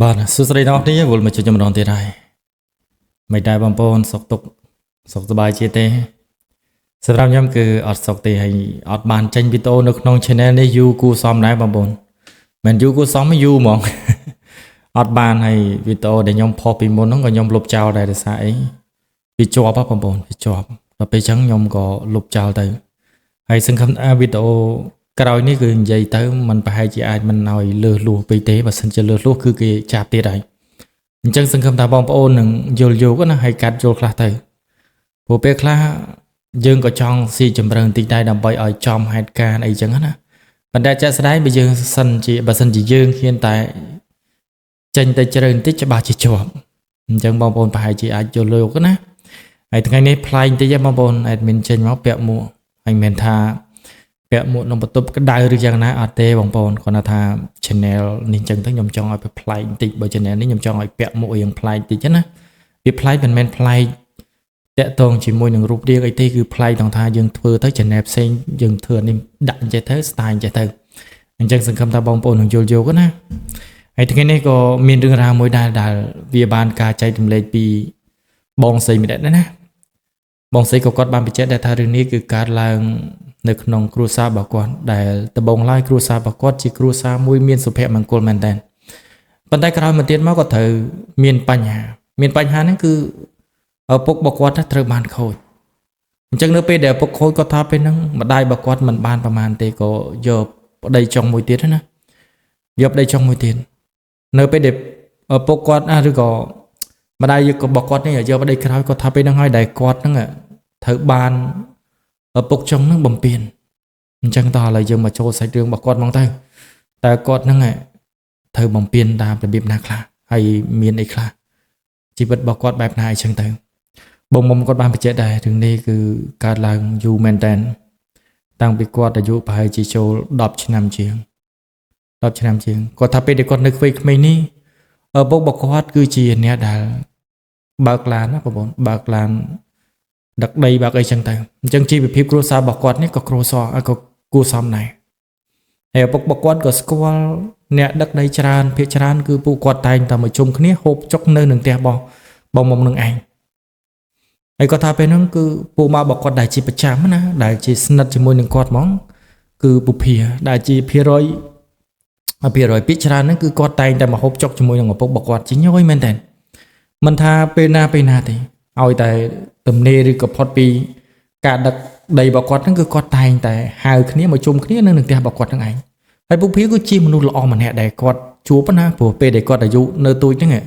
បាទសួស្តីដល់អ្នកគ្នាវិលមកជួបចម្ដងទៀតហើយមិនដែរបងប្អូនសុខទុក្ខសុខសប្បាយជាទេសម្រាប់ខ្ញុំគឺអត់សុខទេហើយអត់បានចេញវីដេអូនៅក្នុង channel នេះយូរគួរសមដែរបងប្អូនមិនយូរគួរសមទេយូរហ្មង អត់បានហើយវីដេអូដែលខ្ញុំផុសពីមុនហ្នឹងក៏ខ្ញុំលុបចោលដែរដោយសារអីវាជាប់ហ៎បងប្អូនវាជាប់ដល់ពេលអញ្ចឹងខ្ញុំក៏លុបចោលទៅហើយសង្ឃឹមថាវីដេអូក្រោយនេះគឺនិយាយទៅมันប្រហែលជាអាចមិនឲ្យលើសលួសពេកទេបើសិនជាលើសលួសគឺគេចាប់ទៀតហើយអញ្ចឹងសង្ឃឹមថាបងប្អូននឹងយល់យកណាហើយកាត់យល់ខ្លះទៅព្រោះពេលខ្លះយើងក៏ចង់ស៊ីជម្រៅបន្តិចដែរដើម្បីឲ្យចំហេតុការណ៍អីចឹងណាប៉ុន្តែជាក់ស្ដែងបើយើងសិនជាបើសិនជាយើងហ៊ានតែ ចេញទៅជ្រៅបន្តិចច្បាស់ជាជាប់អញ្ចឹងបងប្អូនប្រហែលជាអាចយល់លោកណាហើយថ្ងៃនេះប្លែកបន្តិចហ៎បងប្អូន admin ចេញមកពាក់មួកហើយមិនមែនថាពាក់មួកក្នុងបន្ទប់ក្តៅឬយ៉ាងណាអត់ទេបងប្អូនគ្រាន់តែថា channel នេះអញ្ចឹងទៅខ្ញុំចង់ឲ្យវាប្លែកបន្តិចបើ channel នេះខ្ញុំចង់ឲ្យពាក់មួករៀងប្លែកបន្តិចណាវាប្លែកមិនមែនប្លែកតាក់ទងជាមួយនឹងរូបរាងអីទេគឺប្លែកត្រង់ថាយើងធ្វើទៅ channel ផ្សេងយើងធ្វើអានេះដាក់អញ្ចេះទៅ style អញ្ចេះទៅអញ្ចឹងសង្ឃឹមថាបងប្អូននឹងយល់យកណា ហើយថ្ងៃនេះក៏មានរឿងរ៉ាវមួយដែរដែលវាបានការចែករំលែកពីបងស្រីម្នាក់ដែរណាបងស្រីក៏គាត់បានបញ្ជាក់ដែរថារឿងនេះគឺកើតឡើងនៅក្នុងគ្រួសាររបស់គាត់ដែលដំបូងឡើយគ្រួសាររបស់គាត់ជាគ្រួសារមួយមានសុភមង្គលមែនទែនប៉ុន្តែក្រោយមកទៀតមកក៏ត្រូវមានបញ្ហាមានបញ្ហាហ្នឹងគឺឪពុករបស់គាត់ត្រូវបានខូចអញ្ចឹងនៅពេលដែលឪពុកខូចគាត់ថាពេលហ្នឹងម្ដាយរបស់គាត់មិនបានប្រមាណទេក៏យកប្តីចុងមួយទៀតណាយកប្តីចុងមួយទៀត នៅពេលដែលឪពុកគាត់ណាឬក៏ម្ដាយយករបស់គាត់នេះយកប្តីក្រោយគាត់ថាពេលហ្នឹងហើយដែលគាត់ហ្នឹងត្រូវបានឪពុកចុងហ្នឹងបំពេញអញ្ចឹងតោះឥឡូវយើងមកចូលសាច់រឿងរបស់គាត់ហ្មងទៅតើគាត់ហ្នឹងត្រូវបំពេញតាមរបៀបណាខ្លះហើយមានអីខ្លះជីវិតរបស់គាត់បែបណាអីចឹងទៅបងមុំគាត់បានបញ្ជាក់ដែររឿងនេះគឺកើតឡើងយូរមែនតើតាំងពីគាត់អាយុប្រហែលជាចូល10ឆ្នាំជាង 10ឆ្នាំជាងគាត់ថាពេលដែលគាត់នៅក្មេងៗនេះឪពុករបស់គាត់គឺជាអ្នកដែលបើកឡានណាបងប្អូនបើកឡានដឹកដីបើកអីចឹងទៅអញ្ចឹងជីវភាពគ្រួសាររបស់គាត់នេះក៏គ្រួសារក៏គួរសមដែរហើយឪពុករបស់គាត់ក៏ស្គាល់អ្នកដឹកដីច្រើនភាគច្រើនគឺពួកគាត់តែងតែមកជុំគ្នាហូបចុកនៅនឹងផ្ទះរបស់បងមុំនឹងឯងហើយគាត់ថាពេលហ្នឹងគឺពូម៉ារបស់គាត់ដែលជាប្រចាំណាដែលជាស្និទ្ធជាមួយនឹងគាត់ហ្មងគឺពុភាដែលជាភារយ ភាគរយពាក្យច្រើនហ្នឹងគឺគាត់តែងតែមកហូបចុកជាមួយនឹងឪពុករបស់គាត់ជាញយមែនតើមិនថាពេលណាពេលណាទេឲ្យតែទំនេរឬក៏ផុតពីការដឹកដីរបស់គាត់ហ្នឹងគឺគាត់តែងតែហៅគ្នាមកជុំគ្នានៅនឹងផ្ទះរបស់គាត់ហ្នឹងឯងហើយពុកភាគឺជាមនុស្សល្អម្នាក់ដែលគាត់ជួបណាព្រោះពេលដែលគាត់អាយុនៅទូចហ្នឹង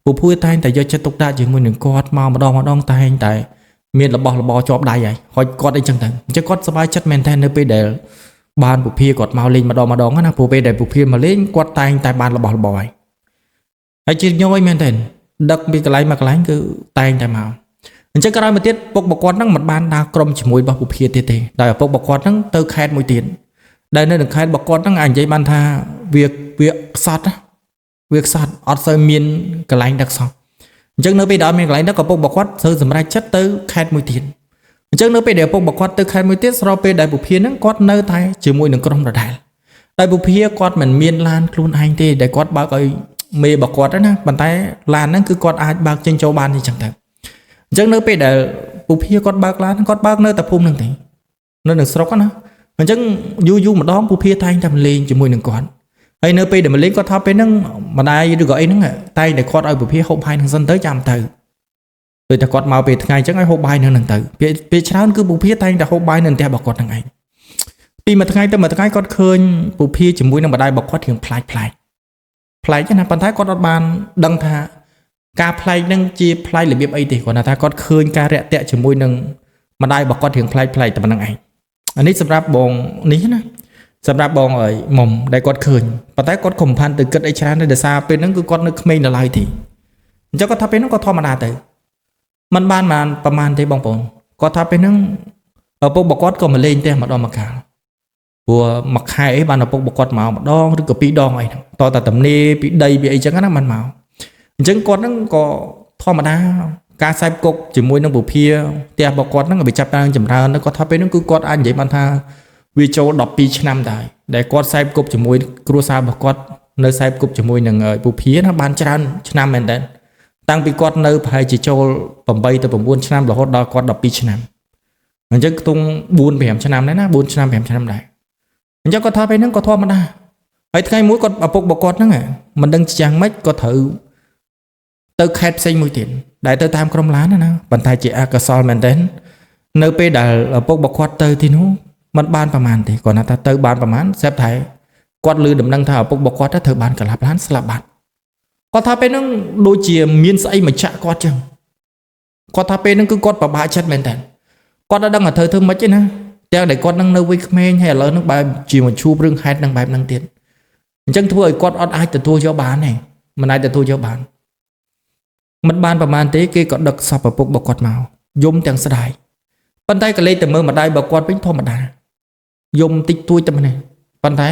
ពុកភាតែងតែយកចិត្តទុកដាក់ជាមួយនឹងគាត់មកម្ដងម្ដងតែងតែមានរបស់របរជាប់ដៃហើយហុចគាត់អីចឹងទៅអញ្ចឹងគាត់សប្បាយចិត្តមែនតើនៅពេលដែល បានពុភាគាត់មកលេងម្ដងម្ដងណាព្រោះពេលដែលពុភាមកលេងគាត់តែងតែបានរបស់របរហើយហើយជាញយមែនទែនដឹកពីកន្លែងមកកន្លែងគឺតែងតែមកអញ្ចឹងក្រោយមកទៀតពុកបគាត់ហ្នឹងមិនបានដើរក្រុមជាមួយរបស់ពុភាទៀតទេដោយឪពុកបគាត់ហ្នឹងទៅខេត្តមួយទៀតដែលនៅក្នុងខេត្តបគាត់ហ្នឹងអាចនិយាយបានថាវាវាខ្សត់ណាវាខ្សត់អត់សូវមានកន្លែងដឹកសោះអញ្ចឹងនៅពេលដែលអត់មានកន្លែងដឹកក៏ពុកបគាត់ត្រូវសម្រេចចិត្តទៅខេត្តមួយទៀត អញ្ចឹងនៅពេលដែលឪពុករបស់គាត់ទៅខេត្តមួយទៀតស្របពេលដែលពុភាហ្នឹងគាត់នៅតែជាមួយនឹងក្រុមដដែលដោយពុភាគាត់មិនមានឡានខ្លួនឯងទេដែលគាត់បើកឲ្យមេរបស់គាត់ហ្នឹងណាប៉ុន្តែឡានហ្នឹងគឺគាត់អាចបើកចេញចូលបានអញ្ចឹងទៅអញ្ចឹងនៅពេលដែលពុភាគាត់បើកឡានគាត់បើកនៅតែភូមិហ្នឹងទេនៅនឹងស្រុកណាអញ្ចឹងយូរយូរម្ដងពុភាតែងតែមកលេងជាមួយនឹងគាត់ហើយនៅពេលដែលមកលេងគាត់ថាពេលហ្នឹងម្ដាយឬក៏អីហ្នឹងតែងតែគាត់ឲ្យពុភាហូបបាយនឹងសិនទៅចាំទៅ ដូចតែគាត់មកពេលថ្ងៃអញ្ចឹងឲ្យហូបបាយនៅនឹងទៅពេលពេលច្រើនគឺពុភាតែងតែហូបបាយនៅផ្ទះរបស់គាត់ហ្នឹងឯងពីមួយថ្ងៃទៅមួយថ្ងៃគាត់ឃើញពុភាជាមួយនឹងម្ដាយរបស់គាត់រៀងប្លែកប្លែកប្លែកណាប៉ុន្តែគាត់អត់បានដឹងថាការប្លែកហ្នឹងជាប្លែករបៀបអីទេគាត់ថាគាត់ឃើញការរាក់ទាក់ជាមួយនឹងម្ដាយរបស់គាត់រៀងប្លែកប្លែកតែប៉ុណ្្នឹងឯងអានេះសម្រាប់បងនេះណាសម្រាប់បងអើយមុំដែលគាត់ឃើញប៉ុន្តែគាត់កុំផាន់ទៅគិតអីច្រើនទេដោយសារពេលហ្នឹងគឺគាត់នៅក្មេងនៅឡើយទេអញ្ចឹងគាត់ថាពេលហ្នឹងគាត់ធម្មតាទៅ มันបានបានប្រហែលទេបងប្អូនគាត់ថាពេលហ្នឹងឪពុករបស់គាត់ក៏មកលេងផ្ទះម្ដងម្កាលព្រោះមួយខែអីបានឪពុករបស់គាត់មកម្ដងឬក៏ពីរដងអីហ្នឹងតតែទំនេរពីដីពីអីចឹងណាมันមកអញ្ចឹងគាត់ហ្នឹងក៏ធម្មតាការខ្សែគប់ជាមួយនឹងពុភាផ្ទះរបស់គាត់ហ្នឹងវាចាប់ឡើងចម្រើនទៅគាត់ថាពេលហ្នឹងគឺគាត់អាចនិយាយបានថាវាចូល12ឆ្នាំដែរដែលគាត់ខ្សែគប់ជាមួយគ្រួសាររបស់គាត់ នៅខ្សែគប់ជាមួយនឹងពូភាណាបានច្រើនឆ្នាំមែនតើតាំងពីគាត់នៅប្រហែលជាចូល8ទៅ9ឆ្នាំរហូតដល់គាត់12ឆ្នាំអញ្ចឹងខ្ទង់4 5ឆ្នាំដែរណា4ឆ្នាំ5ឆ្នាំដែរអញ្ចឹងគាត់ថាពេលហ្នឹងក៏ធម្មតាហើយថ្ងៃមួយគាត់ឪពុករបស់គាត់ហ្នឹងមិនដឹងជាយ៉ាងម៉េចក៏ត្រូវទៅខេត្តផ្សេងមួយទៀតដែលទៅតាមក្រុមឡានណាប៉ុន្តែជាអកុសលមែនទែននៅពេលដែលឪពុករបស់គាត់ទៅទីនោះมันបានប្រមាណទេគាត់ថាទៅបានប្រមាណស្រាប់តែគាត់ឮដំណឹងថាឪពុករបស់គាត់ត្រូវបានកលាប់ឡានស្លាប់បាត់គាត់ថាពេលហ្នឹងដូចជាមានស្អីមកចាក់គាត់ចឹងគាត់ថាពេលហ្នឹងគឺគាត់ពិបាកចិត្តមែនតើគាត់អត់ដឹងថាត្រូវធ្វើម៉េចទេណាទាំងដែលគាត់នឹងនៅវ័យក្មេងហើយឥឡូវហ្នឹងបែបជាមួយជួបរឿងហេតុហ្នឹងបែបហ្នឹងទៀតអញ្ចឹងធ្វើឲ្យគាត់អត់អាចទទួលយកបានទេមិនអាចទទួលយកបានមិនបានប្រមាណទេគេក៏ដឹកសពឪពុករបស់គាត់មកយំទាំងស្ដាយប៉ុន្តែក៏លេចទៅមើលម្ដាយរបស់គាត់វិញធម្មតាយំតិចតួចតែម្នេះប៉ុន្តែ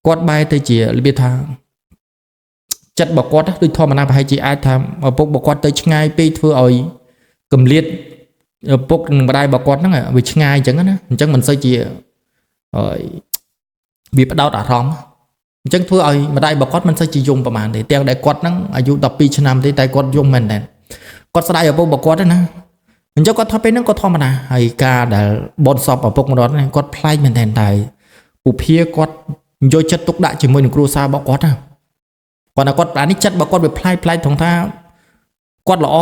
គាត់បែរទៅជារបៀបថាចិត្តរបស់គាត់ដូចធម្មតាប្រហែលជាអាចថាឪពុករបស់គាត់ទៅឆ្ងាយពេកធ្វើឲ្យកម្លៀតឪពុកនិងម្ដាយរបស់គាត់ហ្នឹងវាឆ្ងាយអញ្ចឹងណាអញ្ចឹងមិនសូវជាវាផ្ដោតអារម្មណ៍អញ្ចឹងធ្វើឲ្យម្ដាយរបស់គាត់មិនសូវជាយំប្រហែលទេទាំងដែលគាត់ហ្នឹងអាយុ12ឆ្នាំទេតែគាត់យំមែនតើគាត់ស្ដាយឪពុករបស់គាត់ណាអញ្ចឹងគាត់ថាពេលហ្នឹងគាត់ធម្មតាហើយការដែលបនសពឪពុកម្ដងហ្នឹងគាត់ប្លែកមែនតើតែពុភាគាត់យកចិត្តទុកដាក់ជាមួយនឹងគ្រួសាររបស់គាត់ណាគាត់ថាគាត់អានេះចិត្តរបស់គាត់វាប្លែកប្លែកត្រង់ថាគាត់ល្អ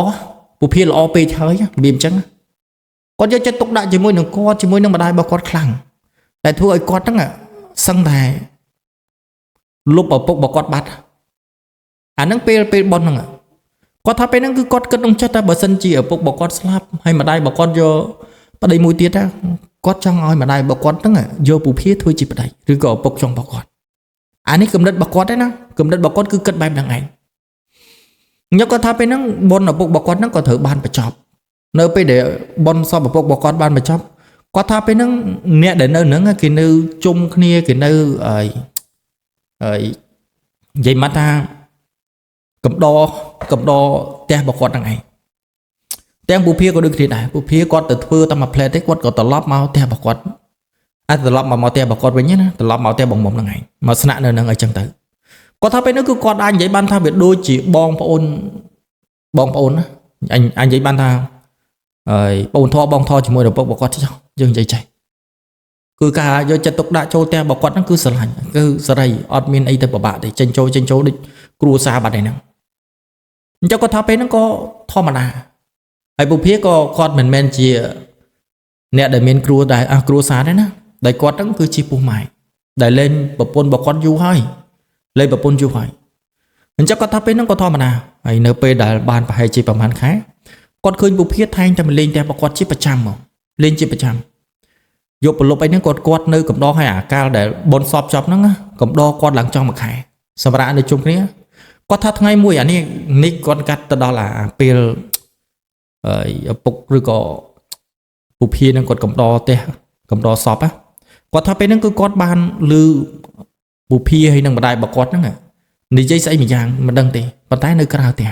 ពុភាល្អពេកហើយរបៀបអញ្ចឹងគាត់យកចិត្តទុកដាក់ជាមួយនឹងគាត់ជាមួយនឹងម្ដាយរបស់គាត់ខ្លាំងតែធ្វើឲ្យគាត់ហ្នឹងសឹងតែលុបឪពុករបស់គាត់បាត់អាហ្នឹងពេលពេលប៉ុនហ្នឹងគាត់ថាពេលហ្នឹងគឺគាត់គិតក្នុងចិត្តថាបើសិនជាឪពុករបស់គាត់ស្លាប់ហើយម្ដាយរបស់គាត់យកប្តីមួយទៀតណាគាត់ចង់ឲ្យម្ដាយរបស់គាត់ហ្នឹងយកពុភាធ្វើជាប្តីឬក៏ឪពុកចុងរបស់គាត់អានេះគំនិតរបស់គាត់ទេណាគំនិតរបស់គាត់គឺគិតបែបហ្នឹងឯងខ្ញុំគាត់ថាពេលហ្នឹងបុណ្យឪពុករបស់គាត់ហ្នឹងក៏ត្រូវបានបញ្ចប់នៅពេលដែលបុណ្យសពឪពុករបស់គាត់បានបញ្ចប់គាត់ថាពេលហ្នឹងអ្នកដែលនៅហ្នឹងគេនៅជុំគ្នាគេនៅអីហើយនិយាយមកថាកំដរកំដរផ្ទះរបស់គាត់ហ្នឹងឯងទាំងពុភាក៏ដូចគ្នាដែរពុភាគាត់ទៅធ្វើតាមមួយផ្លែទេគាត់ក៏ត្រឡប់មកផ្ទះរបស់គាត់អាចត្រឡប់មកផ្ទះរបស់គាត់វិញណាត្រឡប់មកផ្ទះបងមុំហ្នឹងឯងមកស្នាក់នៅហ្នឹងអីចឹងទៅគាត់ថាពេលនោះគឺគាត់អាចនិយាយបានថាវាដូចជាបងប្អូនបងប្អូនណាអញនិយាយបានថាហើយបងធေါ်បងធေါ်ជាមួយឪពុករបស់គាត់ចុះយើងនិយាយចេះគឺការយកចិត្តទុកដាក់ចូលផ្ទះរបស់គាត់ហ្នឹងគឺស្រឡាញ់គឺសេរីអត់មានអីទៅពិបាកទេចេញចូលចេញចូលដូចគ្រួសារបាត់ឯហ្នឹងអញ្ចឹងគាត់ថាពេលហ្នឹងក៏ធម្មតាហើយពុភាក៏គាត់មិនមែនជាអ្នកដែលមានគ្រួដែរអះគ្រួសារដែរណាដែលគាត់ហ្នឹងគឺជាពុះម៉ែដែលលេងប្រពន្ធរបស់គាត់យូរហើយលេងប្រពន្ធយូរហើយអញ្ចឹងគាត់ថាពេលហ្នឹងក៏ធម្មតាហើយនៅពេលដែលបានប្រហែលជាប្រហែលខែគាត់ឃើញពុភាថែងតែមកលេងផ្ទះរបស់គាត់ជាប្រចាំមកលេងជាប្រចាំយកប្រលប់អីហ្នឹងគាត់គាត់នៅកំដរឲ្យអាកាលដែលបនសពចប់ហ្នឹងកំដរគាត់ឡើងចង់មួយខែសម្រាប់នៅជុំគ្នាគាត់ថាថ្ងៃមួយអានេះនេះគាត់កាត់ទៅដល់អាពេលឪពុកឬក៏ពុភានឹងគាត់កំដរផ្ទះកំដរសពណាគាត់ថាពេលហ្នឹងគឺគាត់បានឮពុភាហើយនឹងម្ដាយរបស់គាត់ហ្នឹងនិយាយស្អីមួយយ៉ាងមិនដឹងទេប៉ុន្តែនៅក្រៅផ្ទះ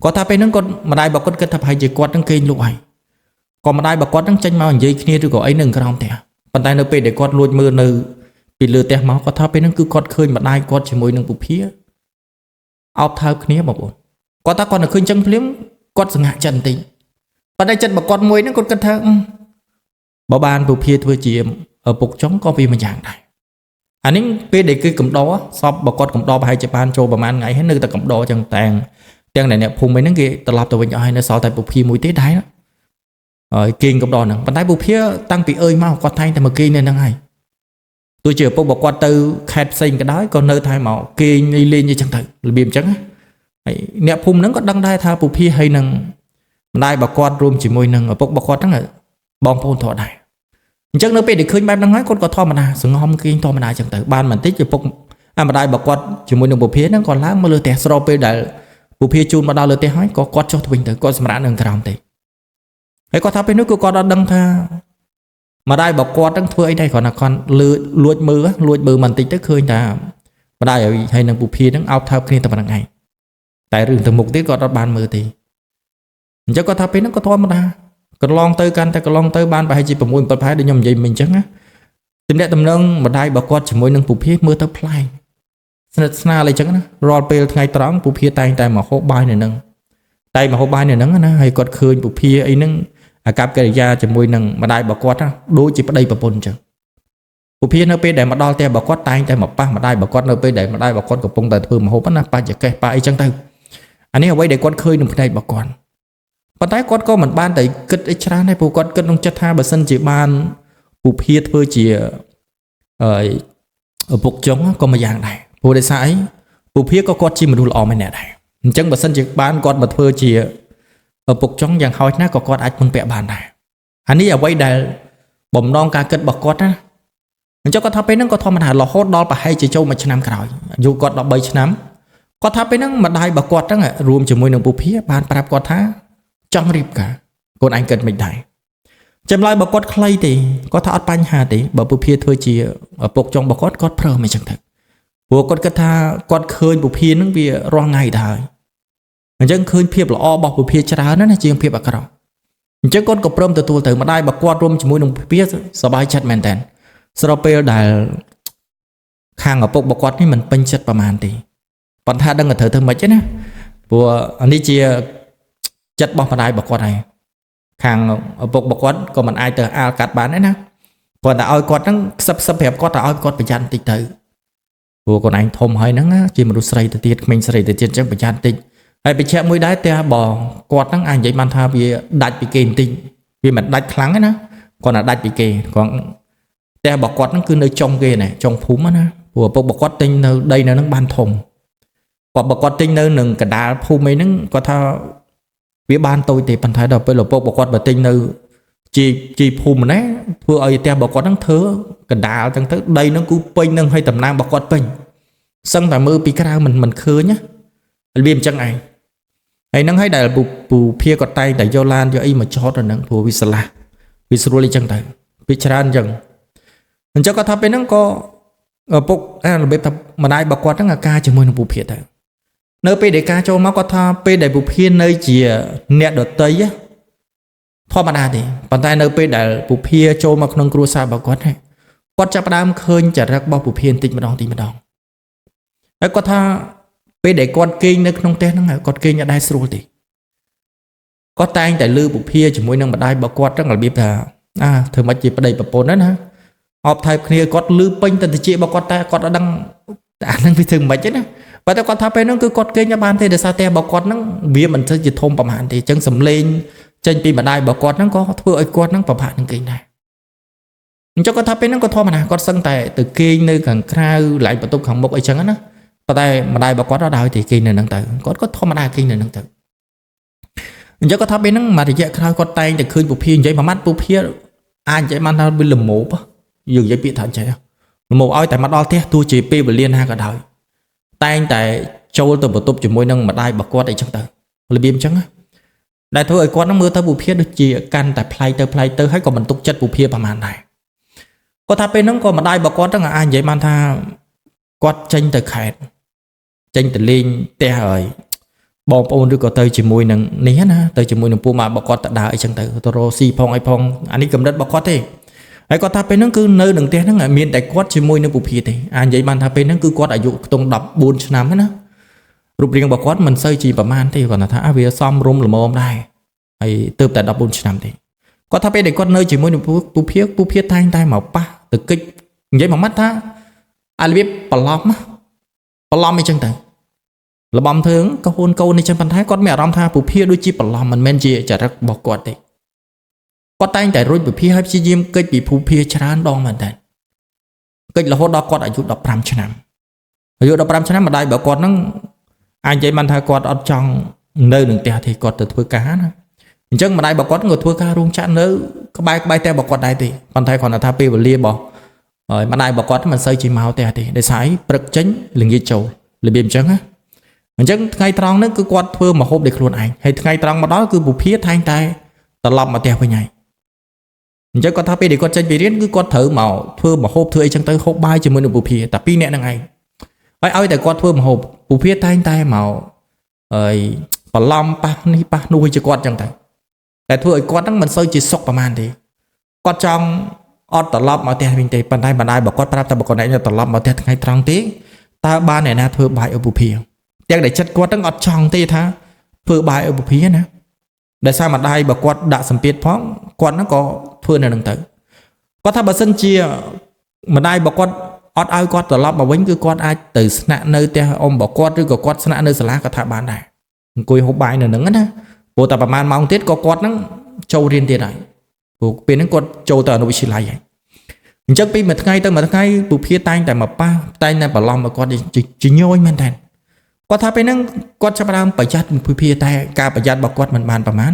គាត់ថាពេលហ្នឹងគាត់ម្ដាយរបស់គាត់គិតថាប្រហែលជាគាត់នឹងគេងលក់ហើយក៏ម្ដាយរបស់គាត់នឹងចេញមកនិយាយគ្នាឬក៏អីនៅក្រោមផ្ទះប៉ុន្តែនៅពេលដែលគាត់លួចមើលនៅពីលើផ្ទះមកគាត់ថាពេលហ្នឹងគឺគាត់ឃើញម្ដាយគាត់ជាមួយនឹងពុភាអោបថើបគ្នាបងប្អូនគាត់ថាគាត់នៅឃើញចឹងភ្លាមគាត់សង្ហាក់ចិត្តបន្តិចប៉ុន្តែចិត្តរបស់គាត់មួយហ្នឹងគាត់គិតថាបើបានពុភាធ្វើជាឪពុកចុងក៏វាមួយយ៉ាងដែរអានេះពេលដែលគឺកំដរសពរបស់គាត់កំដរប្រហែលជាបានចូលប្រហែលថ្ងៃហើយនៅតែកំដរចឹងតាំងទាំងអ្នកភូមិហ្នឹងគេត្រឡប់ទៅវិញអស់ហើយនៅសល់តែពុភាមួយទេដែរហើយគេងកំដរហ្នឹងប៉ុន្តែពុភាតាំងពីអើយមកគាត់តែងតែមកគេងនៅហ្នឹងហើយទោះជាឪពុករបស់គាត់ទៅខេត្តផ្សេងក៏ដោយក៏នៅតែមកគេងលេងអញ្ចឹងទៅរបៀបអញ្ចឹងហើយអ្នកភូមិហ្នឹងក៏ដឹងដែរថាពុភាហើយនឹងម្ដាយរបស់គាត់រួមជាមួយនឹងឪពុករបស់គាត់ហ្នឹងបងប្អូនធေါ်ដែរអញ្ចឹងនៅពេលដែលឃើញបែបហ្នឹងហើយគាត់ក៏ធម្មតាសងំគេងធម្មតាអញ្ចឹងទៅបានបន្តិចឪពុកម្ដាយរបស់គាត់ជាមួយនឹងពុភាហ្នឹងក៏ឡើងមកលើផ្ទះស្របពេលដែលពុភាជូនមកដល់លើផ្ទះហើយក៏គាត់ចុះទៅវិញទៅគាត់សម្រាកនៅក្រោមទេហើយគាត់ថាពេលនោះគឺគាត់អត់ដឹងថាម្ដាយរបស់គាត់ហ្នឹងធ្វើអីដែរគ្រាន់តែគាត់លឺលួចមើលលួចមើលបន្តិចទៅឃើញថាម្ដាយហើយនឹងពុភាហ្នឹងអោបថើបគ្នាតែប៉ុណ្្នឹងឯងតែរឿងទៅមុខទៀតគាត់អត់បានមើលទេអញ្ចឹងគាត់ថាពេលហ្នឹងក៏ធម្មតាកន្លងទៅកាន់តែកន្លងទៅបានប្រហែលជា6 7ខែដូចខ្ញុំនិយាយមិញអញ្ចឹងណា ទំនាក់ទំនងម្ដាយរបស់គាត់ជាមួយនឹងពូភាមើលទៅប្លែកស្និទ្ធស្នាលអីចឹងណារាល់ពេលថ្ងៃត្រង់ពូភាតែងតែមកហូបបាយនៅនឹងតែមកហូបបាយនៅនឹងណាហើយគាត់ឃើញពូភាអីហ្នឹងអាកប្បកិរិយាជាមួយនឹងម្ដាយរបស់គាត់ណាដូចជាប្តីប្រពន្ធចឹងពូភានៅពេលដែលមកដល់ផ្ទះរបស់គាត់តែងតែមកប៉ះម្ដាយរបស់គាត់នៅពេលដែលម្ដាយរបស់គាត់កំពុងតែធ្វើម្ហូបណាប៉ះចកេះប៉ះអីចឹងទៅអានេះអ្វីដែលគាត់ឃើញក្នុងភ្នែករបស់គាត់ប៉ុន្តែគាត់ក៏មិនបានតែគិតអីច្រើនដែរព្រោះគាត់គិតក្នុងចិត្តថាបើសិនជាបានពូភាធ្វើជាអឺឪពុកចុងក៏មួយយ៉ាងដែរព្រោះដោយសារអីពូភាក៏គាត់ជាមនុស្សល្អម្នាក់ដែរអញ្ចឹងបើសិនជាបានគាត់មកធ្វើជាឪពុកចុងយ៉ាងហោចណាស់ក៏គាត់អាចពឹងពាក់បានដែរអានេះអ្វីដែលបំណងការគិតរបស់គាត់ណាអញ្ចឹងគាត់ថាពេលហ្នឹងក៏ធម្មតារហូតដល់ប្រហែលជាចូលមួយឆ្នាំក្រោយអាយុគាត់13ឆ្នាំគាត់ថាពេលហ្នឹងម្ដាយរបស់គាត់ហ្នឹងរួមជាមួយនឹងពូភាបានប្រាប់គាត់ថាចង់រៀបការកូនឯងគិតមិនដែរចម្លើយរបស់គាត់ខ្លីទេគាត់ថាអត់បញ្ហាទេបើពូភាធ្វើជាឪពុកចុងរបស់គាត់គាត់ព្រមអញ្ចឹងទៅព្រោះគាត់គិតថាគាត់ឃើញពូភាហ្នឹងវារាល់ថ្ងៃទៅហើយអញ្ចឹងឃើញភាពល្អរបស់ពូភាច្រើនណាស់ជាងភាពអាក្រក់អញ្ចឹងគាត់ក៏ព្រមទទួលទៅម្ដាយរបស់គាត់រួមជាមួយនឹងពូភាសប្បាយចិត្តមែនតើស្របពេលដែលខាងឪពុករបស់គាត់នេះមិនពេញចិត្តប្រហែលទេប៉ុន្តែដឹងតែត្រូវធ្វើម៉េចទេណាព្រោះអានេះជាចិត្តរបស់ម្ដាយរបស់គាត់ហើយខាងឪពុករបស់គាត់ក៏មិនអាចទៅអាលកាត់បានដែរណាគាត់តែឲ្យគាត់ហ្នឹងខ្សឹបខ្សឹបប្រាប់គាត់តែឲ្យគាត់ប្រយ័ត្នតិចទៅព្រោះកូនឯងធំហើយហ្នឹងជាមនុស្សស្រីទៅទៀតក្មេងស្រីទៅទៀតអញ្ចឹងប្រយ័ត្នតិចហើយបញ្ជាក់មួយដែរផ្ទះបងគាត់ហ្នឹងអាចនិយាយបានថាវាដាច់ពីគេបន្តិចវាមិនដាច់ខ្លាំងទេណាគាត់តែដាច់ពីគេគាត់ផ្ទះរបស់គាត់ហ្នឹងគឺនៅចុងគេណែចុងភូមិណាព្រោះឪពុករបស់គាត់ទិញនៅដីនៅហ្នឹងបានធំគាត់បើគាត់ទិញនៅនឹងកដាលភូមិអីហ្នឹងគាត់ថាវាបានតូចទេប៉ុន្តែដល់ពេលឪពុករបស់គាត់បើទិញនៅជីភូមិណាធ្វើឲ្យផ្ទះរបស់គាត់ហ្នឹងធ្វើកដាលចឹងទៅដីហ្នឹងគឺពេញនឹងឲ្យតំណាងរបស់គាត់ពេញសឹងតែមើលពីក្រៅមិនឃើញណាវាអញ្ចឹងឯងហើយហ្នឹងហើយដែលពូភាគាត់តែងតែយកឡានយកអីមកចតដល់ហ្នឹងព្រោះវាស្រឡះវាស្រួលអីចឹងទៅវាច្រើនអញ្ចឹងអញ្ចឹងគាត់ថាពេលហ្នឹងក៏ឪពុករបៀបថាម្ដាយរបស់គាត់ហ្នឹងអាការជាមួយនឹងពូភាទៅនៅពេលដែលការចូលមកគាត់ថាពេលដែលពូភានៅជាអ្នកដតីធម្មតាទេប៉ុន្តែនៅពេលដែលពូភាចូលមកក្នុងគ្រួសាររបស់គាត់គាត់ចាប់ផ្ដើមឃើញចរិតរបស់ពូភាបន្តិចម្ដងតិចម្ដងហើយគាត់ថាពេលដែលគាត់គេងនៅក្នុងផ្ទះហ្នឹងគាត់គេងអត់ដែរស្រួលទេគាត់តែងតែលឺពូភាជាមួយនឹងម្ដាយរបស់គាត់ហ្នឹងរបៀបថាធ្វើម៉េចជាប្តីប្រពន្ធណាអបថែបគ្នាគាត់លឺពេញទៅតិចរបស់គាត់តែគាត់អត់ដឹងអាហ្នឹងវាធ្វើម៉េចទេណាប៉ុន្តែគាត់ថាពេលហ្នឹងគឺគាត់គេងអត់បានទេដោយសារផ្ទះរបស់គាត់ហ្នឹងវាមិនទៅជាធំប្រហែលទេអញ្ចឹងសំឡេងចេញពីម្ដាយរបស់គាត់ហ្នឹងក៏ធ្វើឲ្យគាត់ហ្នឹងពិបាកនឹងគេងដែរអញ្ចឹងគាត់ថាពេលហ្នឹងក៏ធម្មតាគាត់សឹងតែទៅគេងនៅខាងក្រៅឡែកបន្ទប់ខាងមុខអីចឹងណាប៉ុន្តែម្ដាយរបស់គាត់អត់ឲ្យទេគេងនៅហ្នឹងទៅគាត់ក៏ធម្មតាគេងនៅហ្នឹងទៅអញ្ចឹងគាត់ថាពេលហ្នឹងមួយរយៈក្រោយគាត់តែងតែឃើញពូភានិយាយមួយម៉ាត់ពូភាអាចនិយាយបានថាវាល្មោបយើងនិយាយពាក្យថាចេះល្មោបឲ្យតែមកដល់ផ្ទះទោះជាពេលវេលាណាក៏ដោយតែងតែចូលទៅបន្ទប់ជាមួយនឹងម្ដាយរបស់គាត់អីចឹងទៅរបៀបអញ្ចឹងណាដែលធ្វើឲ្យគាត់នឹងមើលទៅពូភាដូចជាកាន់តែប្លែកទៅប្លែកទៅហើយក៏មិនទុកចិត្តពូភាប្រហែលដែរគាត់ថាពេលហ្នឹងក៏ម្ដាយរបស់គាត់ហ្នឹងអាចនិយាយបានថាគាត់ចេញទៅខេត្តចេញទៅលេងផ្ទះហើយបងប្អូនឬក៏ទៅជាមួយនឹងនេះណាទៅជាមួយនឹងពូម៉ារបស់គាត់ទៅដើរអីចឹងទៅទៅរកស៊ីផងអីផងអានេះកម្រិតរបស់គាត់ទេហើយគាត់ថាពេលហ្នឹងគឺនៅនឹងផ្ទះហ្នឹងមានតែគាត់ជាមួយនឹងពូភាទេអាចនិយាយបានថាពេលហ្នឹងគឺគាត់អាយុខ្ទង់14ឆ្នាំណារូបរាងរបស់គាត់មិនសូវជាប្រមាណទេគាត់ថាវាសមរម្យល្មមដែរហើយទើបតែ14ឆ្នាំទេគាត់ថាពេលដែលគាត់នៅជាមួយនឹងពូភាពូភាតែងតែមកប៉ះទៅគិចនិយាយមួយម៉ាត់ថាអារបៀបបន្លំបន្លំអីចឹងទៅលបំធ្វើក៏ហួនកូននេះចឹងប៉ុន្តែគាត់មានអារម្មណ៍ថាពូភាដូចជាបន្លំមិនមែនជាចរិតរបស់គាត់ទេគាត់តែងតែរុញពូភាហើយព្យាយាមកិច្ចពីពូភាច្រើនដងមែនតើកិច្ចរហូតដល់គាត់អាយុ15ឆ្នាំអាយុ15ឆ្នាំម្ដាយរបស់គាត់ហ្នឹងអាចនិយាយបានថាគាត់អត់ចង់នៅនឹងផ្ទះទេគាត់ទៅធ្វើការណាអញ្ចឹងម្ដាយរបស់គាត់ក៏ធ្វើការរោងចក្រនៅក្បែរផ្ទះរបស់គាត់ដែរទេប៉ុន្តែគ្រាន់តែថាពេលវេលារបស់ម្ដាយរបស់គាត់មិនសូវជាមកផ្ទះទេដោយសារព្រឹកចេញល្ងាចចូលរបៀបអញ្ចឹងណាអញ្ចឹងថ្ងៃត្រង់ហ្នឹងគឺគាត់ធ្វើម្ហូបដោយខ្លួនឯងហើយថ្ងៃត្រង់មកដល់គឺពូភាតែងតែត្រឡប់មកផ្ទះវិញហើយអញ្ចឹងគាត់ថាពេលដែលគាត់ចេញពីរៀនគឺគាត់ត្រូវមកធ្វើម្ហូបធ្វើអីចឹងទៅហូបបាយជាមួយនឹងពូភាតែពីរនាក់ហ្នឹងឯងហើយឲ្យតែគាត់ធ្វើម្ហូបពូភាតែងតែមកហើយបន្លំប៉ះនេះប៉ះនោះឲ្យជាគាត់ចឹងទៅតែធ្វើឲ្យគាត់ហ្នឹងមិនសូវជាសុខប្រហែលទេគាត់ចង់ អត់ត្រឡប់មកផ្ទះវិញទេប៉ុន្តែម្ដាយរបស់គាត់ប្រាប់តែបើគាត់ឯងត្រឡប់មកផ្ទះថ្ងៃត្រង់ទេតើបានអ្នកណាធ្វើបាយឲ្យពុភាទាំងដែលចិត្តគាត់ហ្នឹងអត់ចង់ទេថាធ្វើបាយឲ្យពុភាណាដោយសារម្ដាយរបស់គាត់ដាក់សម្ពាធផងគាត់ហ្នឹងក៏ធ្វើនៅនឹងទៅគាត់ថាបើសិនជាម្ដាយរបស់គាត់អត់ឲ្យគាត់ត្រឡប់មកវិញគឺគាត់អាចទៅស្នាក់នៅផ្ទះអ៊ំរបស់គាត់ឬក៏គាត់ស្នាក់នៅសាលាក៏ថាបានដែរអង្គុយហូបបាយនៅនឹងណាព្រោះតែប្រហែលម៉ោងទៀតក៏គាត់ហ្នឹងចូលរៀនទៀតហើយព្រោះពេលហ្នឹងគាត់ចូលទៅអនុវិទ្យាល័យហើយអញ្ចឹងពីមួយថ្ងៃទៅមួយថ្ងៃពុភាតែងតែមកប៉ះតែងតែបន្លំឲ្យគាត់ជាញយមែនតើគាត់ថាពេលហ្នឹងគាត់ចាប់ផ្ដើមប្រយ័ត្នពុភាតែការប្រយ័ត្នរបស់គាត់មិនបានប្រមាណ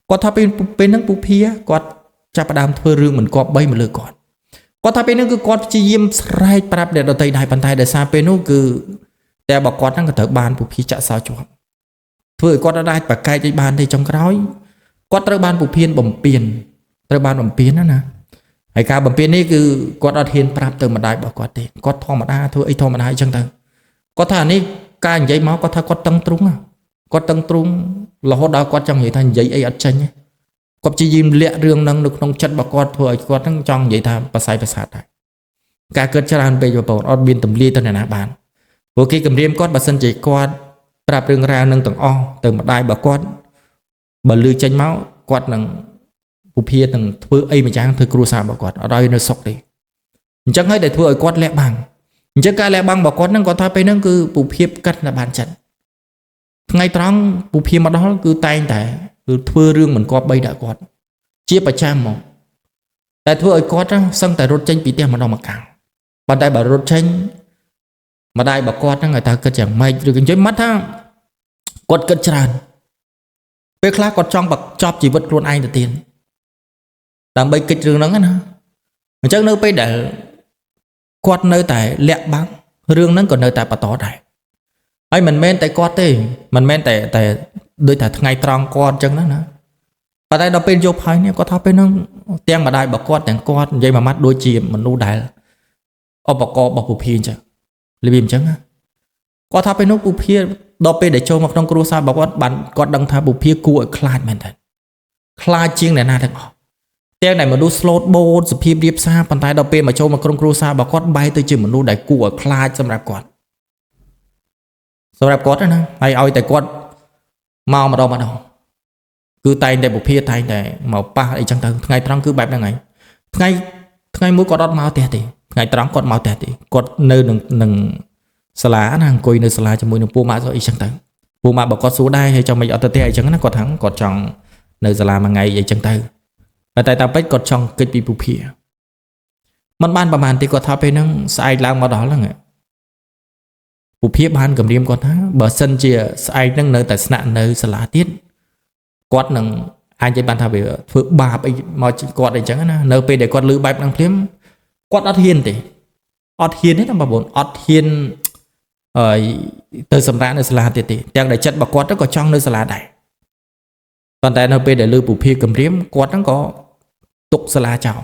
គាត់ថាពេលហ្នឹងពុភាគាត់ចាប់ផ្ដើមធ្វើរឿងមិនគប្បីមកលើគាត់គាត់ថាពេលហ្នឹងគឺគាត់ព្យាយាមស្រែកប្រាប់អ្នកដទៃដែរប៉ុន្តែដោយសារពេលនោះគឺតែបើគាត់ហ្នឹងក៏ត្រូវបានពុភាចាក់សោជាប់ធ្វើឲ្យគាត់អាចប្រកែកឲ្យបានទេចុងក្រោយគាត់ត្រូវបានពុភានបំពេញត្រូវបានបំពេញណាហើយការបំពេញនេះគឺគាត់អត់ហ៊ានប្រាប់ទៅម្ដាយរបស់គាត់ទេគាត់ធម្មតាធ្វើអីធម្មតាអញ្ចឹងទៅគាត់ថានេះការនិយាយមកគាត់ថាគាត់តឹងទ្រូងគាត់តឹងទ្រូងរហូតដល់គាត់ចង់និយាយថានិយាយអីអត់ចេញគាត់ព្យាយាមលាក់រឿងហ្នឹងនៅក្នុងចិត្តរបស់គាត់ធ្វើឲ្យគាត់ហ្នឹងចង់និយាយថាប្រស័យប្រសាទដែរការគិតច្រើនពេកបងប្អូនអត់មានទម្លាយទៅអ្នកណាបានព្រោះគេគំរាមគាត់បើសិនជាគាត់ប្រាប់រឿងរ៉ាវនឹងទាំងអស់ទៅម្ដាយរបស់គាត់បើលឺចេញមកគាត់នឹងពុភានឹងធ្វើអីមួយយ៉ាងធ្វើគ្រួសាររបស់គាត់អត់ឲ្យនៅសុខទេអញ្ចឹងហើយដែលធ្វើឲ្យគាត់លាក់បាំងអញ្ចឹងការលាក់បាំងរបស់គាត់ហ្នឹងគាត់ថាពេលហ្នឹងគឺពុភាកាត់តែបានចិត្តថ្ងៃត្រង់ពុភាមកដល់គឺតែងតែគឺធ្វើរឿងមិនគប្បីដាក់គាត់ជាប្រចាំមកតែធ្វើឲ្យគាត់សឹងតែរត់ចេញពីផ្ទះម្ដងម្កាលប៉ុន្តែបើរត់ចេញម្ដាយរបស់គាត់ហ្នឹងឲ្យតើគិតយ៉ាងម៉េចឬក៏និយាយមកថាគាត់គិតច្រើនពេលខ្លះគាត់ចង់បញ្ចប់ជីវិតខ្លួនឯងទៅទៀតដើម្បីគិតរឿងហ្នឹងណាអញ្ចឹងនៅពេលដែលគាត់នៅតែលាក់បាំងរឿងហ្នឹងក៏នៅតែបន្តដែរហើយមិនមែនតែគាត់ទេមិនមែនតែដូចតែថ្ងៃត្រង់គាត់អញ្ចឹងណាប៉ុន្តែដល់ពេលយប់ហើយនេះគាត់ថាពេលហ្នឹងទាំងម្ដាយរបស់គាត់ទាំងគាត់និយាយមួយម៉ាត់ដូចជាមនុស្សដែលឧបករណ៍របស់ពុភាអញ្ចឹងរបៀបអញ្ចឹងណាគាត់ថាពេលនោះពុភាដល់ពេលដែលចូលមកក្នុងគ្រួសាររបស់គាត់បានគាត់ដឹងថាពុភាគួរឲ្យខ្លាចមែនតើខ្លាចជាងអ្នកណាទាំងអស់ទាំងដែលមនុស្សស្លូតបូតសភាពរៀបសារប៉ុន្តែដល់ពេលមកចូលមកក្នុងគ្រួសាររបស់គាត់បែរទៅជាមនុស្សដែលគួរឲ្យខ្លាចសម្រាប់គាត់ណាហើយឲ្យតែគាត់មកម្ដងម្ដងគឺតែងតែពុភាតែងតែមកប៉ះអីចឹងទៅថ្ងៃត្រង់គឺបែបហ្នឹងហើយថ្ងៃមួយគាត់អត់មកផ្ទះទេថ្ងៃត្រង់គាត់មកផ្ទះទេគាត់នៅនឹងសាលាណាអង្គុយនៅសាលាជាមួយនឹងពូម៉ាក់អីចឹងទៅពូម៉ាក់បើគាត់សួរដែរហើយចង់មិនអត់ទៅផ្ទះអីចឹងណាគាត់ថាគាត់ចង់នៅសាលាមួយថ្ងៃអីចឹងទៅតែតាមពិតគាត់ចង់គិតពីពុភាมันបានប្រហែលទេគាត់ថាពេលហ្នឹងស្អែកឡើងមកដល់ហ្នឹងពុភាបានគម្រាមគាត់ថាបើសិនជាស្អែកហ្នឹងនៅតែស្នាក់នៅសាលាទៀតគាត់នឹងអាចនិយាយបានថាវាធ្វើបាបអីមកគាត់អីចឹងណានៅពេលដែលគាត់លឺបែបហ្នឹងភ្លាមគាត់អត់ហ៊ានទេអត់ហ៊ានទេណាបងប្អូនអត់ហ៊ានហើយទៅសម្រាប់នៅសាលាទៀតទេទាំងដែលចិត្តរបស់គាត់ទៅក៏ចង់នៅសាលាដែរប៉ុន្តែនៅពេលដែលលឺពុភាគម្រាមគាត់ហ្នឹងក៏ទុកសាលាចោល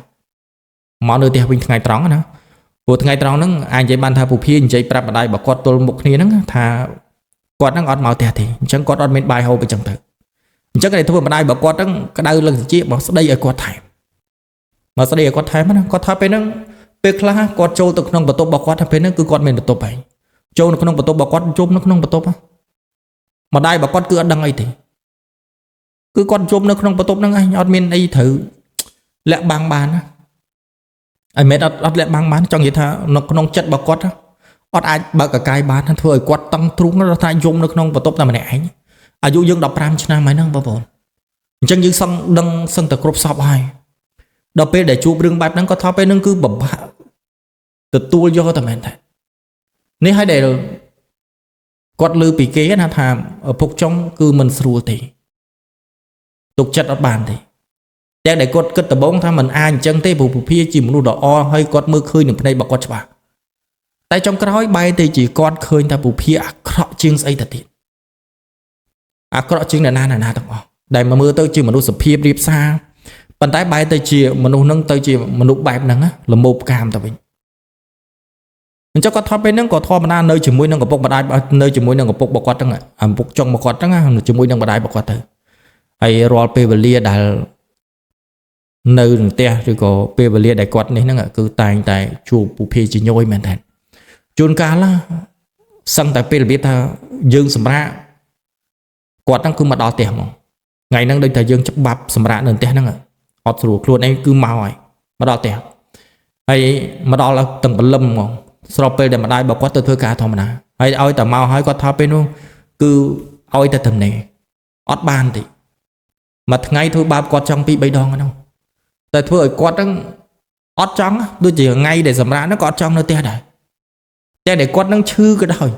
មកនៅផ្ទះវិញថ្ងៃត្រង់ណាព្រោះថ្ងៃត្រង់ហ្នឹងអាចនិយាយបានថាពុភានិយាយប្រាប់ម្ដាយរបស់គាត់ទល់មុខគ្នាហ្នឹងថាគាត់ហ្នឹងអត់មកផ្ទះទេអញ្ចឹងគាត់អត់មានបាយហូបអញ្ចឹងទៅអញ្ចឹងគេធ្វើម្ដាយរបស់គាត់ហ្នឹងក្តៅលឹងជាមកស្ដីឲ្យគាត់ថែមមកស្ដីឲ្យគាត់ថែមណាគាត់ថាពេលហ្នឹងពេលខ្លះគាត់ចូលទៅក្នុងបន្ទប់របស់គាត់ថាពេលហ្នឹងគឺគាត់មានបន្ទប់ហើយចូលនៅក្នុងបន្ទប់របស់គាត់ជុំនៅក្នុងបន្ទប់ម្ដាយរបស់គាត់គឺអត់ដឹងអីទេគឺគាត់ជុំនៅក្នុងបន្ទប់ហ្នឹងឯងអត់មានអីត្រូវលាក់បាំងបានណាហើយមិនអត់លាក់បាំងបានចង់និយាយថានៅក្នុងចិត្តរបស់គាត់អត់អាចបើកកាយបានធ្វើឲ្យគាត់តឹងទ្រូងដល់ថាយំនៅក្នុងបន្ទប់តែម្នាក់ឯងអាយុយើង15ឆ្នាំហើយហ្នឹងបងប្អូនអញ្ចឹងយើងសឹងដឹងសឹងតែគ្រប់សពហើយដល់ពេលដែលជួបរឿងបែបហ្នឹងគាត់ថាពេលហ្នឹងគឺពិបាកទទួលយកតែមែនតែនេះហើយដែលគាត់លើពីគេណាថាឪពុកចុងគឺមិនស្រួលទេទុកចិត្តអត់បានទេទាំងដែលគាត់គិតដំបូងថាមិនអាចអញ្ចឹងទេព្រោះពុភាជាមនុស្សដ៏អហើយគាត់មើលឃើញនឹងភ្នែករបស់គាត់ច្បាស់តែចុងក្រោយបែរទៅជាគាត់ឃើញថាពុភាអាក្រក់ជាងស្អីទៅទៀតអាក្រក់ជាងអ្នកណាអ្នកណាទាំងអស់ដែលមកមើលទៅជាមនុស្សសភាពរៀបសារប៉ុន្តែបែរទៅជាមនុស្សហ្នឹងទៅជាមនុស្សបែបហ្នឹងល្មោបកាមទៅវិញអញ្ចឹងគាត់ថតពេលហ្នឹងក៏ធម្មតានៅជាមួយនឹងឪពុកម្ដាយនៅជាមួយនឹងឪពុករបស់គាត់ហ្នឹងឪពុកចុងរបស់គាត់ហ្នឹងជាមួយនឹងម្ដាយរបស់គាត់ទៅហើយរាល់ពេលវេលាដែល នៅនឹងផ្ទះឬក៏ពេលវេលាដែលគាត់នេះហ្នឹងគឺតែងតែជួបពុភាជាញយមែនតើជួនកាលណាសឹងតែពេលរបៀបថាយើងសម្រាកគាត់ហ្នឹងគឺមកដល់ផ្ទះហ្មងថ្ងៃហ្នឹងដូចថាយើងច្បាប់សម្រាកនៅផ្ទះហ្នឹងអត់ស្រួលខ្លួនឯងគឺមកហើយមកដល់ផ្ទះហើយមកដល់ទាំងព្រលឹមហ្មងស្របពេលដែលម្ដាយរបស់គាត់ទៅធ្វើការធម្មតាហើយឲ្យតែមកហើយគាត់ថាពេលនោះគឺឲ្យតែតំណេអត់បានទេមួយថ្ងៃធ្វើបាបគាត់ចង់2 3ដងហ្នឹងតែធ្វើឲ្យគាត់ហ្នឹងអត់ចង់ដូចជាថ្ងៃដែលសម្រាកហ្នឹងក៏អត់ចង់នៅផ្ទះដែរតែដែលគាត់ហ្នឹងឈឺក៏ដោយ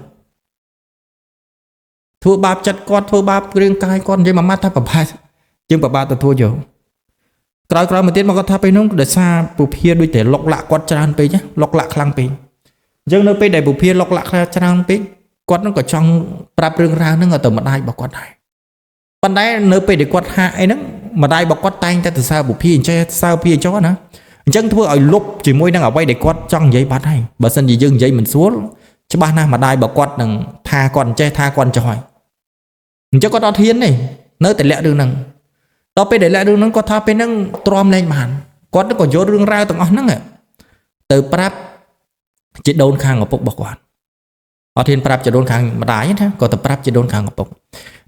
ធ្វើបាបចិត្តគាត់ធ្វើបាបរាងកាយគាត់និយាយមួយម៉ាត់ថាប្រហែលជាងប្របាទទួលយកក្រោយៗមកទៀតមកគាត់ថាពេលនោះដោយសារពុភាដូចតែលុកលាក់គាត់ច្រើនពេកលុកលាក់ខ្លាំងពេកអញ្ចឹងនៅពេលដែលពុភាលុកលាក់ខ្លាំងច្រើនពេកគាត់នឹងក៏ចង់ប្រាប់រឿងរ៉ាវហ្នឹងទៅម្ដាយរបស់គាត់ដែរប៉ុន្តែនៅពេលដែលគាត់ហាក់អីហ្នឹងម្ដាយរបស់គាត់តែងតែទៅសើពុភាអញ្ចេះសើពុភាអញ្ចឹងណាអញ្ចឹងធ្វើឲ្យលុបជាមួយនឹងអ្វីដែលគាត់ចង់និយាយបាត់ហើយបើសិនជាយើងនិយាយមិនស្រួលច្បាស់ណាស់ម្ដាយរបស់គាត់នឹងថាគាត់អញ្ចេះថាគាត់អញ្ចោះហើយអញ្ចឹងគាត់អត់ហ៊ានទេនៅតែលាក់រឿងហ្នឹងដល់ពេលដែលលាក់រឿងហ្នឹងគាត់ថាពេលហ្នឹងទ្រាំលែងបានគាត់ក៏យករឿងរ៉ាវទាំងអស់ហ្នឹងទៅប្រាប់ជីដូនខាងឪពុករបស់គាត់អត់ហ៊ានប្រាប់ជីដូនខាងម្ដាយណាក៏ទៅប្រាប់ជីដូនខាងឪពុក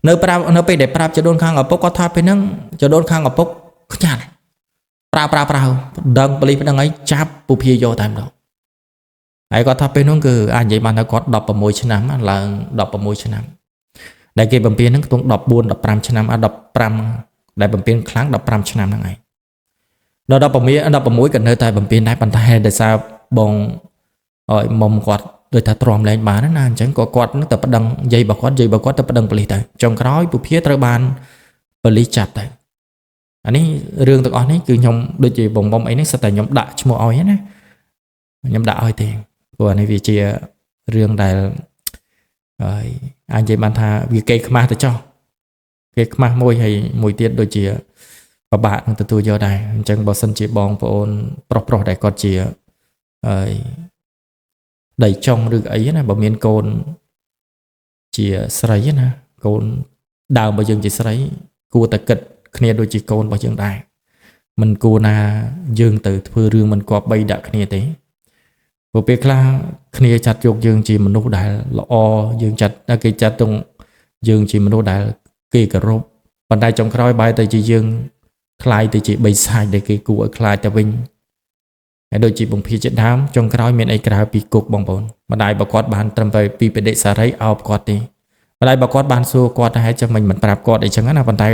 នៅប្រាប់នៅពេលដែលប្រាប់ជីដូនខាងឪពុកគាត់ថាពេលហ្នឹងជីដូនខាងឪពុកខ្ញាល់ប្រើប្រើប្រើដឹងប៉ូលីសប្តឹងអីចាប់ពុភាយកតែម្ដងហើយគាត់ថាពេលហ្នឹងគឺអាចនិយាយបានថាគាត់16ឆ្នាំឡើង16ឆ្នាំដែលគេបំពេញហ្នឹងខ្ទង់14 15ឆ្នាំអា15ដែលបំពេញខ្លាំង15ឆ្នាំហ្នឹងឯងដល់16 16ក៏នៅតែបំពេញដែរប៉ុន្តែដោយសារបងឲ្យមុំគាត់ដូចថាទ្រាំលែងបានណាអញ្ចឹងក៏គាត់នឹងទៅប្តឹងយាយរបស់គាត់យាយរបស់គាត់ទៅប្តឹងប៉ូលីសទៅចុងក្រោយពុភាត្រូវបានប៉ូលីសចាប់ទៅអានេះរឿងទាំងអស់នេះគឺខ្ញុំដូចជាបងមុំអីនេះសិតតែខ្ញុំដាក់ឈ្មោះឲ្យណាខ្ញុំដាក់ឲ្យទេព្រោះអានេះវាជារឿងដែលហើយអាចនិយាយបានថាវាគេខ្មាស់ទៅចោះគេខ្មាស់មួយហើយមួយទៀតដូចជាពិបាកនឹងទទួលយកដែរអញ្ចឹងបើសិនជាបងប្អូនប្រុសប្រុសដែលគាត់ជាហើយដីចុងឬអីណាបើមានកូនជាស្រីណាកូនដើមរបស់យើងជាស្រីគួរតែគិតគ្នាដូចជាកូនរបស់យើងដែរមិនគួរណាយើងទៅធ្វើរឿងមិនគប្បីដាក់គ្នាទេព្រោះពេលខ្លះគ្នាចាត់យកយើងជាមនុស្សដែលល្អយើងចាត់គេចាត់ទុកយើងជាមនុស្សដែលគេគោរពប៉ុន្តែចុងក្រោយបែរទៅជាយើងคล้ายទៅជាបិសាចដែលគេគួរឲ្យខ្លាចទៅវិញហើយដូចជាបំភាជាដើមចុងក្រោយមានអីក្រៅពីគុកបងប្អូនម្ដាយរបស់គាត់បានត្រឹមតែពីបដិសារីអោបគាត់ទេម្ដាយរបស់គាត់បានសួរគាត់ថាហេតុចាំមិនប្រាប់គាត់អីចឹងណាប៉ុន្តែ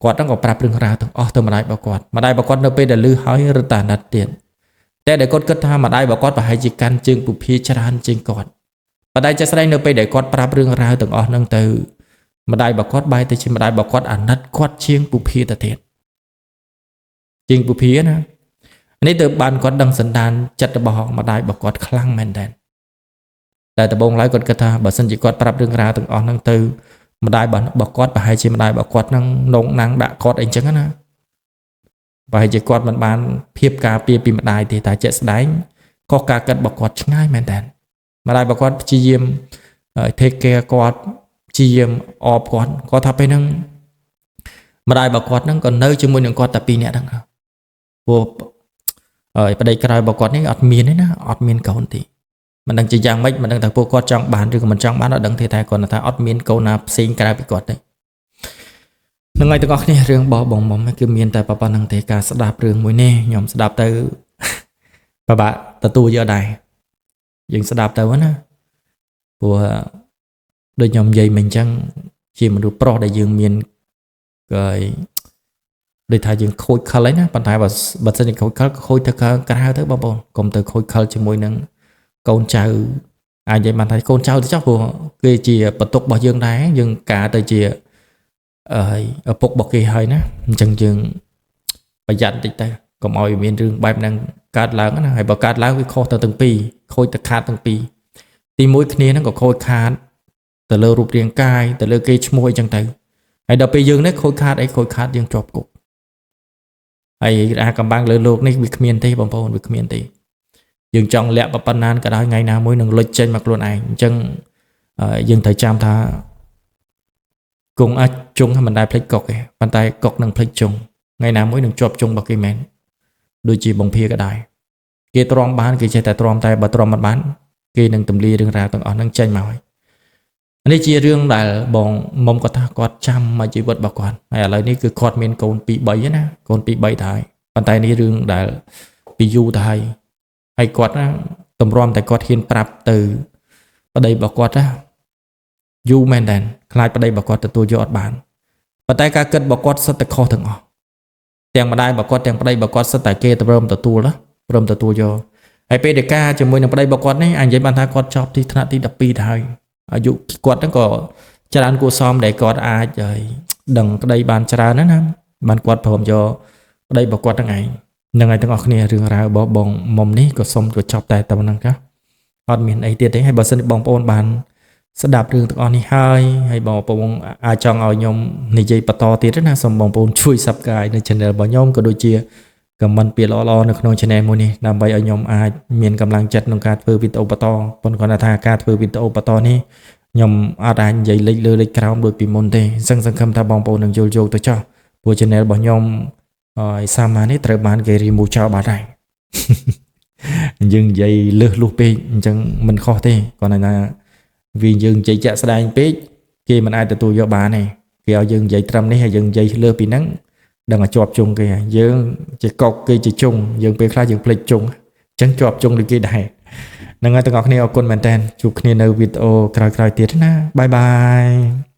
គាត់ហ្នឹងក៏ប្រាប់រឿងរ៉ាវទាំងអស់ទៅម្ដាយរបស់គាត់ម្ដាយរបស់គាត់នៅពេលដែលឮហើយរត់តាណិតទៀតតែដែលគាត់គិតថាម្ដាយរបស់គាត់ប្រហែលជាកាន់ជើងពុភាច្រើនជាងគាត់ប៉ុន្តែជាក់ស្ដែងនៅពេលដែលគាត់ប្រាប់រឿងរ៉ាវទាំងអស់ហ្នឹងទៅម្ដាយរបស់គាត់បែរទៅជាម្ដាយរបស់គាត់អាណិតគាត់ជាងពុភាទៅទៀតជាងពុភាណានេះទៅបានគាត់ដឹងសន្តានចិត្តរបស់ម្ដាយរបស់គាត់ខ្លាំងមែនតើតែដំបូងឡើយគាត់គិតថាបើសិនជាគាត់ប្រាប់រឿងរ៉ាវទាំងអស់ហ្នឹងទៅម្ដាយរបស់គាត់ប្រហែលជាម្ដាយរបស់គាត់ហ្នឹងនងណាំងដាក់គាត់អីចឹងណាប្រហែលជាគាត់មិនបានភាពការពារពីម្ដាយទេតែជាក់ស្ដែងក៏ការគិតរបស់គាត់ឆ្ងាយមែនតើម្ដាយរបស់គាត់ព្យាយាម take care គាត់ព្យាយាមអបគាត់គាត់ថាពេលហ្នឹងម្ដាយរបស់គាត់ហ្នឹងក៏នៅជាមួយនឹងគាត់តែ2នាក់ហ្នឹងព្រោះហើយប្តីក្រោយរបស់គាត់នេះអត់មានទេណាអត់មានកូនទេមិនដឹងជាយ៉ាងម៉េចមិនដឹងថាពួកគាត់ចង់បានឬក៏មិនចង់បានអត់ដឹងទេតែគាត់ថាអត់មានកូនណាផ្សេងក្រៅពីគាត់ទេនឹងហើយទាំងអស់គ្នារឿងរបស់បងមុំគឺមានតែប៉ុណ្្នឹងទេការស្ដាប់រឿងមួយនេះខ្ញុំស្ដាប់ទៅពិបាកទទួលយកដែរយើងស្ដាប់ទៅណាព្រោះដូចខ្ញុំនិយាយមិញអញ្ចឹងជាមនុស្សប្រុសដែលយើងមានគេដូចថាយើងខូចខលឯណាប៉ុន្តែបើសិនជាខូចខលខូចទៅក្រៅទៅបងប្អូនកុំទៅខូចខលជាមួយនឹងកូនចៅអាចនិយាយបានថាកូនចៅទៅចុះព្រោះគេជាបន្ទុករបស់យើងដែរយើងការទៅជាឪពុករបស់គេហើយណាអញ្ចឹងយើងប្រយ័ត្នតិចទៅកុំឲ្យមានរឿងបែបហ្នឹងកើតឡើងណាហើយបើកើតឡើងវាខុសទៅទាំងពីរខូចទៅខាតទាំងពីរទីមួយគ្នាហ្នឹងក៏ខូចខាតទៅលើរូបរាងកាយទៅលើគេឈ្មោះអីចឹងទៅហើយដល់ពេលយើងនេះខូចខាតអីខូចខាតយើងជាប់គុកហើយអាកំបាំងលើលោកនេះវាគ្មានទេបងប្អូនវាគ្មានទេយើងចង់លាក់ប៉ុណ្ណាក៏ដោយថ្ងៃណាមួយនឹងលុចចេញមកខ្លួនឯងអញ្ចឹងយើងត្រូវចាំថាគង់អាចជុងមិនដែលភ្លេចកុកទេប៉ុន្តែកុកនឹងភ្លេចជុង ថ្ងៃណាមួយនឹងជាប់ជុងរបស់គេមែនដូចជាបងភាក៏ដែរគេទ្រាំបានគេចេះតែទ្រាំតែបើទ្រាំមិនបានគេនឹងទម្លាយរឿងរ៉ាវទាំងអស់ហ្នឹងចេញមកហើយនេះជារឿងដែលបងមុំគាត់ថាគាត់ចាំមួយជីវិតរបស់គាត់ហើយឥឡូវនេះគឺគាត់មានកូន2 3ណាកូន2 3ទៅហើយប៉ុន្តែនេះរឿងដែលពីយូរទៅហើយហើយគាត់ណាតម្រាំតែគាត់ហ៊ានប្រាប់ទៅប្តីរបស់គាត់ណាយូរមែនតើខ្លាចប្តីរបស់គាត់ទទួលយកអត់បានប៉ុន្តែការគិតរបស់គាត់សុទ្ធតែខុសទាំងអស់ទាំងម្ដាយរបស់គាត់ទាំងប្តីរបស់គាត់សុទ្ធតែគេព្រមទទួលណាព្រមទទួលយកហើយពេលដែលការជាមួយនឹងប្តីរបស់គាត់នេះអញនិយាយបានថាគាត់ចប់ទីថ្នាក់ទី12ទៅហើយអាយុគាត់ហ្នឹងក៏ច្រើនគួរសមដែលគាត់អាចឲ្យដឹងក្តីបានច្រើនណាស់ណាបានគាត់ព្រមយកប្តីរបស់គាត់ហ្នឹងឯងនឹងឲ្យទាំងអស់គ្នារឿងរ៉ាវរបស់បងមុំនេះក៏សូមបញ្ចប់តែប៉ុណ្្នឹងចាអត់មានអីទៀតទេហើយបើសិនជាបងប្អូនបានស្ដាប់រឿងទាំងអស់នេះហើយហើយបងប្អូនអាចចង់ឲ្យខ្ញុំនិយាយបន្តទៀតណាសូមបងប្អូនជួយ Subscribe នៅ Channel របស់ខ្ញុំក៏ដូចជា comment ពាក្យល្អៗនៅក្នុង Channel មួយនេះដើម្បីឲ្យខ្ញុំអាចមានកម្លាំងចិត្តក្នុងការធ្វើវីដេអូបន្តប៉ុន្តែគាត់ថាការធ្វើវីដេអូបន្តនេះខ្ញុំអត់អាចនិយាយលេចលើលេចក្រោមដូចពីមុនទេសឹងសង្ឃឹមថាបងប្អូននឹងយល់យោគទៅចោះព្រោះ Channel របស់ខ្ញុំហើយសាមានេះត្រូវបានគេ remove ចោលបាត់ហើយយើងនិយាយលើសលុះពេកអញ្ចឹងមិនខុសទេគាត់ថាវាយើងនិយាយជាក់ស្ដែងពេកគេមិនអាចទទួលយកបានទេគេឲ្យយើងនិយាយត្រឹមនេះហើយយើងនិយាយលើសពីហ្នឹងដឹងតែជាប់ជុងគេហើយយើងជាកុកគេជាជុងយើងពេលខ្លះយើងភ្លេចជុងអញ្ចឹងជាប់ជុងដូចគេដែរហ្នឹងហើយទាំងអស់គ្នាអរគុណមែនតើជួបគ្នានៅវីដេអូក្រោយៗទៀតណាបាយបាយ។